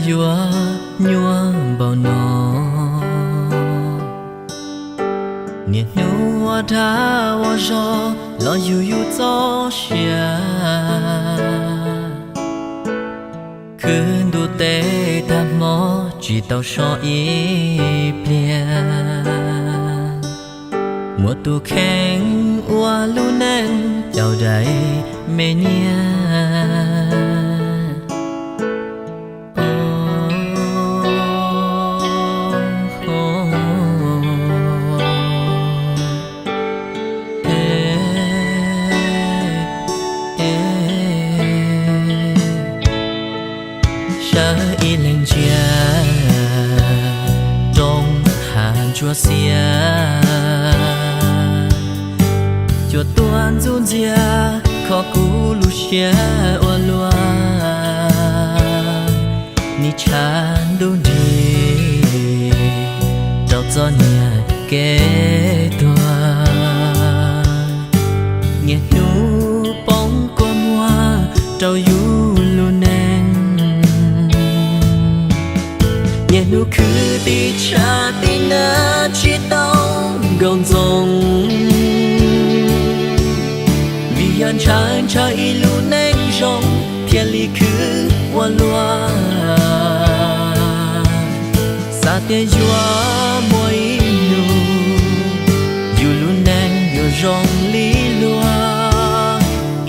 yuav nyuaj npaum no. Niaj hnub ua dag ua zog los yug yus txoj sia, khwv ntuj teb tag hmo tsis tau so ib pliag. Muaj tus kheej ua lub neej caum daim me niag. Sawv ib leeg ntsia roob hav ntsuab xiab, cua tuaj ntxub ntxiag kho kuv lub siab ua luaj. Nim tshav ntuj nrig rau txoj niag kev tuag, niaj hnub poob kua muag rau yus lub neej. Niaj hnub khwv tib tshav tib nab tsis tau nkaum ntxoov, vim yog ntshaw ntshaw ib lub neej zoo thiaj li khwv ua luaj. Xav tias yuav muaj ib hnub yus lub neej yuav zoo li luag,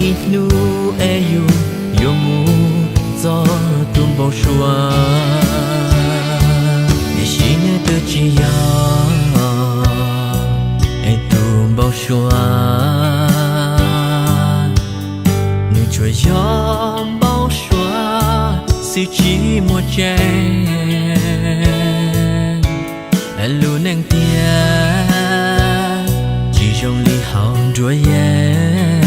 ib hnub es yus yuav mus txog tus npau suav. Tiam sis nws twb tsis yog es tus npau suav, nws tsuas yog npau suav xwb tsis muaj tseeb. Lub neej tiag tsis zoo li hauv nruab yaj,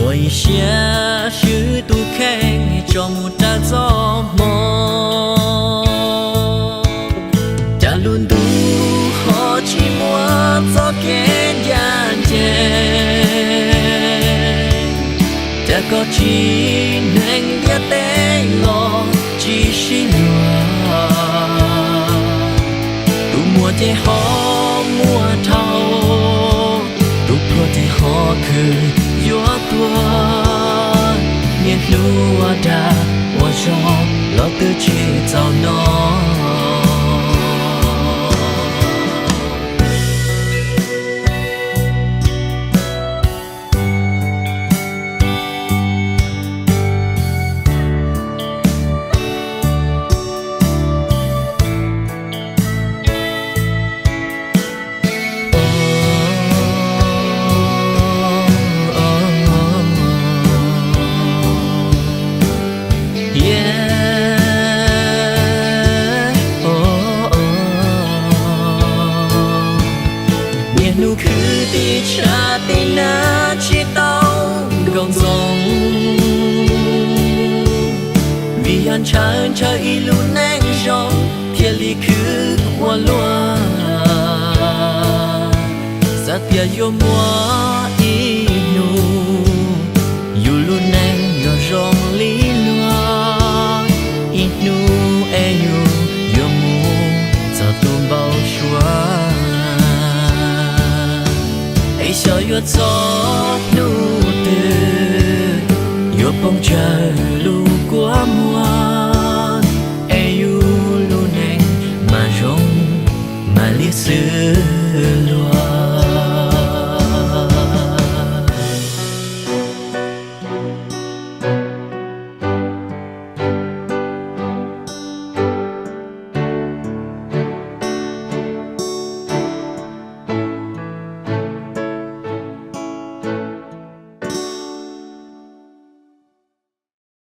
ua ib siab swb tus kheej tso mus raws txoj hmoo. Cas lub ntuj ho tsis muaj txoj kev ncaj ncees, cas koj tsis hneev ntiaj teb los tsis sib luag. Tus muaj ces ho muaj dhau, tus pluag ces ho khwv yuav tuag. Niaj hnub ua dag ua zog los twb tsis txaus no. Niaj hnub khwv tib tshav tib nab tsis tau nkaum ntxoov, vim yog ntshaw ntshaw ib lub neej zoo thiaj li khwv ua luaj. Xav tias yuav muaj ib hnub yus lub neej yuav zoo li luag, ib hnub es yus yuav mus txog tus npau suav. Es xyov yuav txog hnub twg yuav poob tsawg lub kua muag, es yus lub neej mam zoo mam li xwb luag.